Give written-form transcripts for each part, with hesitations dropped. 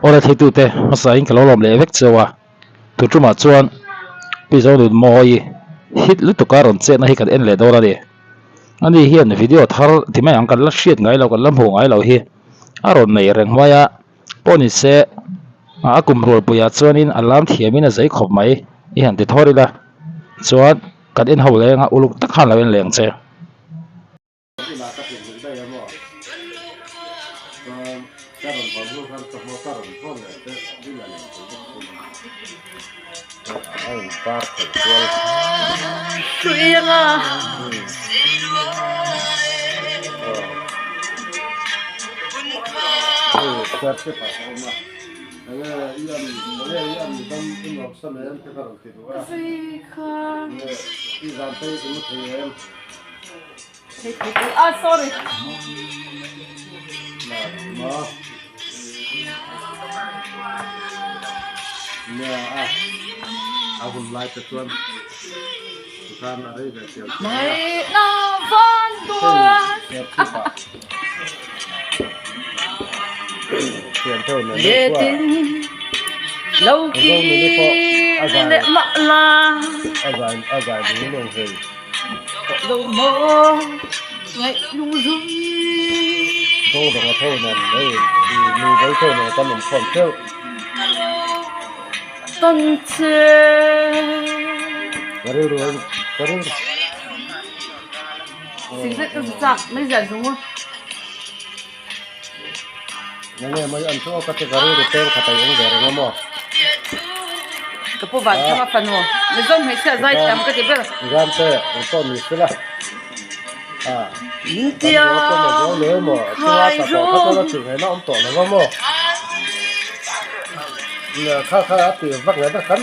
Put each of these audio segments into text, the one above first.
Awle theitute hmasa in ka lo lawm leh vek cheu a, tu tumah chuan Pi Zonunmawii hit lutuk a rawn chetna hi kan en leh dawn a ni. Ani hian video thar ti mai ang kan la hriat ngai lo kan la hmuh ngai lo hi a rawn nei reng mai a, pawh ni se a kum rualpuiah chuanin a lam thiamin a zei khawp mai i han ti thawr ila chuan kan en ho leng a uluk tak khan lo en leng che. Inah ka tlin hrilh daih a maw? Chuan ka rawn vawn hnu khan chawhma ka rawn vawn leh te dil a lem thei bawk si lo. A in par khalh kual. Tui anga. Hei chhiarchhip ah ka awm a. Enge i an enge i an dam i nuam sam em te ka rawn ti duh a. Enge i zan te i mu thei em? Ah sorry. Ma. Nia a. A hun lai te chuan khan a rei ve tial tial a. Mai na van duan. Hei chhipa. Thian theuh nen deuh kua. Lo ki le ma la. A zai a zai ding lung hei. Dawng a tho nen hei nu dei tho nen kan awm khawm theuh. Ka rilru ka rilru. Nge mai an chu ka ti ka rilru peng khat a awm ve reng a maw. Ka pu van thang a fanu Mizo hmeichhia zai thiam ka ti ber. Ram te ang pawh ni sela a kan rual pawh maw zo lo emaw chunga tla tawh kha chuan a chhilh ngaihna awm tawh lo a maw. Kha kha a ti vak ngaihna kan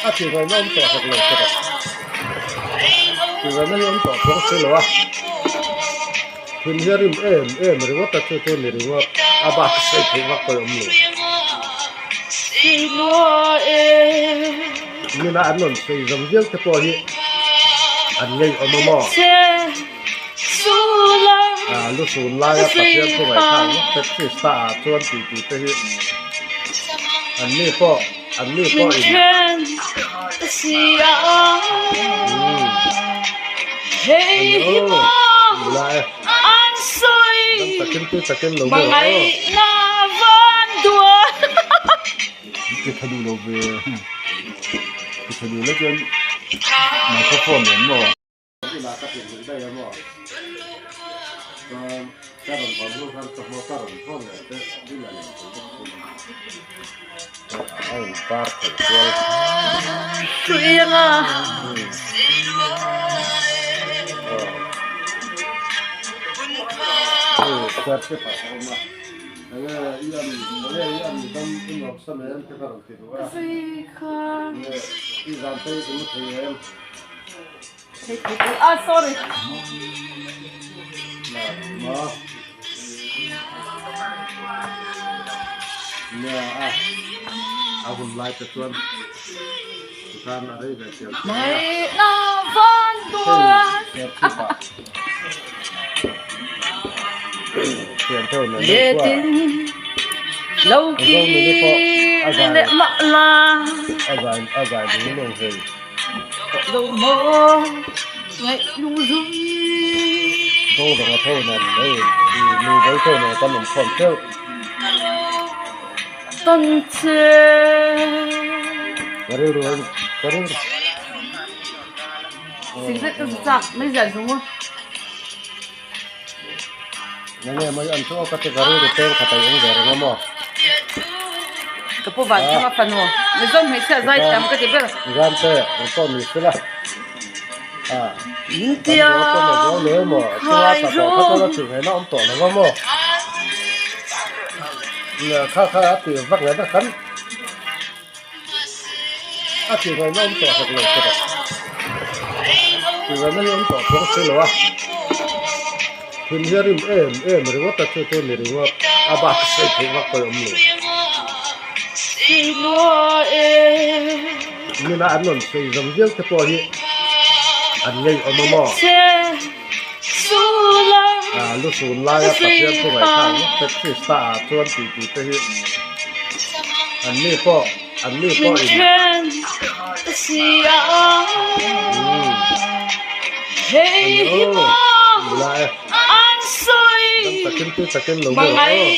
a tih ngaihna awm tawh hek lo che rawh. Tih ngaihna hi awm tawh chuang si lo a. Thil hi a rim em em ringawt a chu chu ni ringawt a bak sawi theih vak pawh a awm lo. Nuna an rawn sawi zawng viau te pawh hi an ngeiawm a maw? Ah lu sun laia Pathian thu ngaihthlak ngawt te Krista ah chuan tih tih te hi an ni pawh an ni pawh in umm an la e dam takin tui takin lo mu rawh aw. Ti tha duh lo ve ti tha duh lo chuan microphone nen maw. Inah ka tlin hrilh daih a maw? Chuan ka rawn vawn hnu khan chawhma ka rawn vawn leh te dil a lem thei bawk si lo. A in par khalh kual. Tui anga. Hei chhiarchhip ah ka awm a. Enge i an enge i an dam i nuam sam em te ka rawn ti duh a. Enge i zan te i mu thei em? Ah sorry. Ma. Nia a. A hun lai te chuan khan a rei ve tial tial a. Mai na van duan. Hei chhipa. Thian theuh nen deuh kua. Lo ki le ma la. A zai a zai ding lung hei. Dawng a tho nen hei nu dei tho nen kan awm khawm theuh. Ka rilru ka rilru. Nge mai an chu aw ka ti ka rilru peng khat a awm ve reng a maw. Ka pu van thang a fanu Mizo hmeichhia zai thiam ka ti ber. Ram te ang pawh ni sela a kan rual pawh maw zo lo emaw chunga tla tawh kha chuan a chhilh ngaihna awm tawh lo a maw. Kha kha a ti vak ngaihna kan A tih ngaihna awm tawh hek lo che rawh. Tih ngaihna hi awm tawh chuang si lo a. Thil hi a rim em em ringawt a chu chu ni ringawt a bak sawi theih vak pawh a awm lo. Nuna an rawn sawi zawng viau te pawh hi an ngeiawm a maw? Lu sun laia Pathian thu ngaihthlak ngawt te Krista ah chuan tih tih te hi an ni pawh an ni pawh in Umm ani aw nula e dam takin tui takin lo mu rawh aw.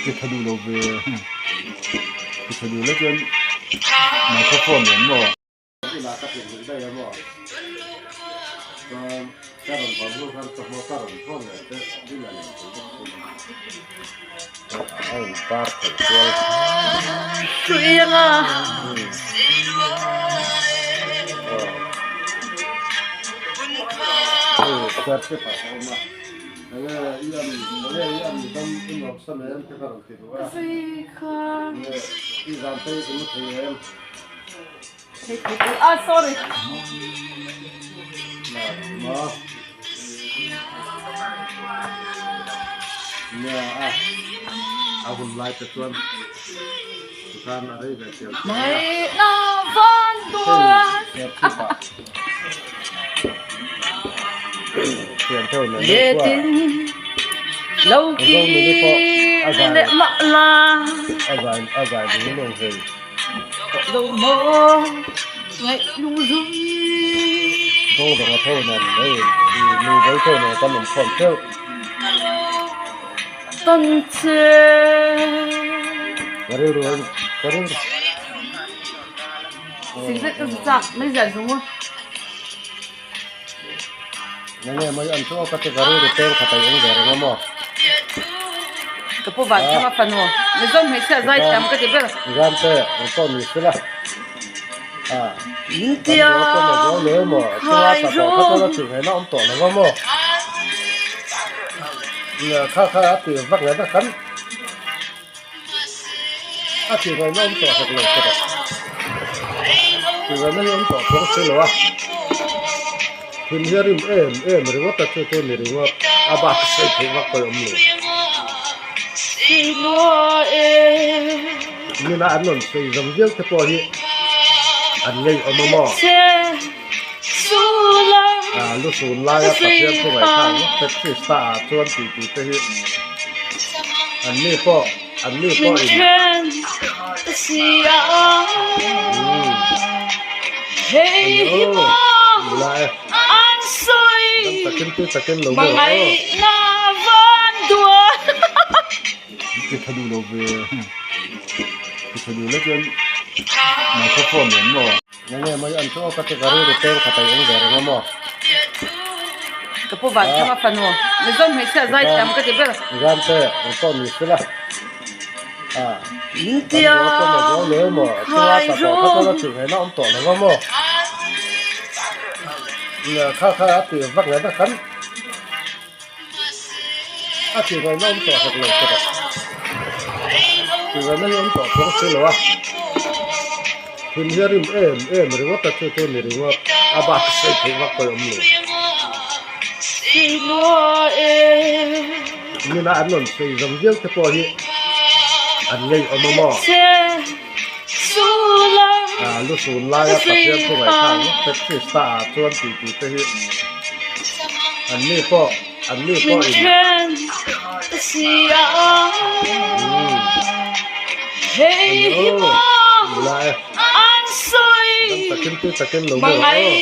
Ti tha duh lo ve ti tha duh lo chuan microphone nen maw. Inah ka tlin hrilh daih a maw? Chuan ka rawn hawn hnu khan chawhma ka rawn hawn leh te in a lem thei bawk si lo. A in par khalh kual. Hei chhiarchhip ah ka awm a. Enge i an enge i an dam i nuam sam em te ka rawn ti duh a. Enge i zan te i mu thei em? Ah sorry. Ma. Nia a a hun lai te chuan tikhan a rei ve tial tial a. Hei serchhip ah thian theuh nen hei kua Zomini pawh a zai a zai a zai ding lung hei. Dawng dawng a tho nen hei nu vawi tho nen kan inkhawm theuh. Ka rilru a ka rilru. Enge mai an chu ka ti ka rilru peng khat a awm ve reng a maw. Ka pu Vanthanga fanu Mizo hmeichhia zai thiam ka ti ber. Ram te ang pawh ni sela a kan rual pawh maw zo lo emaw chunga tla tawh kha chuan a chih ngaihna awm tawh lo a maw. Kha kha a ti vak ngaihna kan A tih ngaihna awm tawh hek lo tawh. Tih ngaihna hi awm tawh chuang si lo a. Thim hi a rim em em ringawt a chu chu ni ringawt a bak sawi theih vak pawh awm lo. Nila an rawn sawi zawng viau te pawh hi an ngeiawm a maw? Lu sun laia Pathian thu ngaihthlak ngawt te Krista ah chuan tih tih te hi an ni pawh an ni pawh in Umm ani aw nula e dam takin tui takin lo mu rawh aw. Ti tha duh lo ve ti tha duh lo chuan microphone nen maw. Enge mai an chu aw ka ti ka rilru peng khat a awm ve reng a maw. Ka pu Vanthanga fanu Mizo hmeichhia zai thiam ka ti ber. Ram te ang pawh ni sela a kan rual pawh maw zo lo emaw chunga tla tawh kha chuan a chih ngaihna awm tawh lo a maw. Kha kha a ti vak ngaihna kan. A tih ngaihna awm tawh hek lo tawh. Tih ngaihna hi awm tawh chuang si lo a. Thim hi a rim em em ringawt a chu chu ni ringawt a bak sawi theih vak pawh awm lo. Nila an rawn sawi zawng viau te pawh hi an ngeiawm a maw? Lu sun laia Pathian thu ngaihthlak ngawt te Krista ah chuan tih tih te hi an ni pawh an ni pawh in Umm ani aw nula e dam takin tui takin lo mu rawh aw.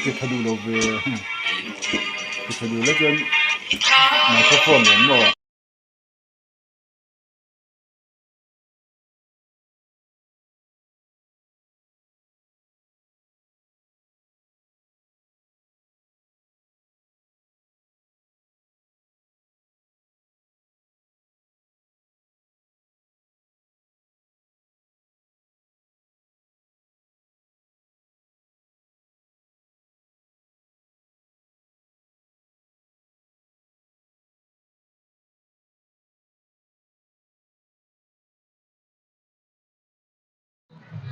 Ti tha duh lo ve ti tha duh lo chuan microphone nen maw.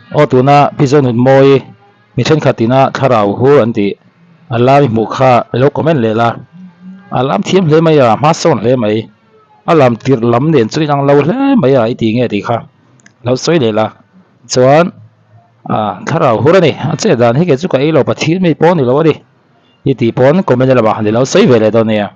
Aw tuna Pi Zonunmawi mi thenkhat ina thlarau hur an tih a lam i hmuh kha i lo comment leh la a lam thiam hle mai a hma sawn hle mai a lam tirh lam nen chu inang lo hle mai a i ti nge tih kha lo sawi leh la chuan. Ah thlarau hur a ni, a chet dan hi kei chu ka ei lo Pathian mi pawh a ni lo a ni i tih pawn comment lamah han i lo sawi ve leh dawn nia.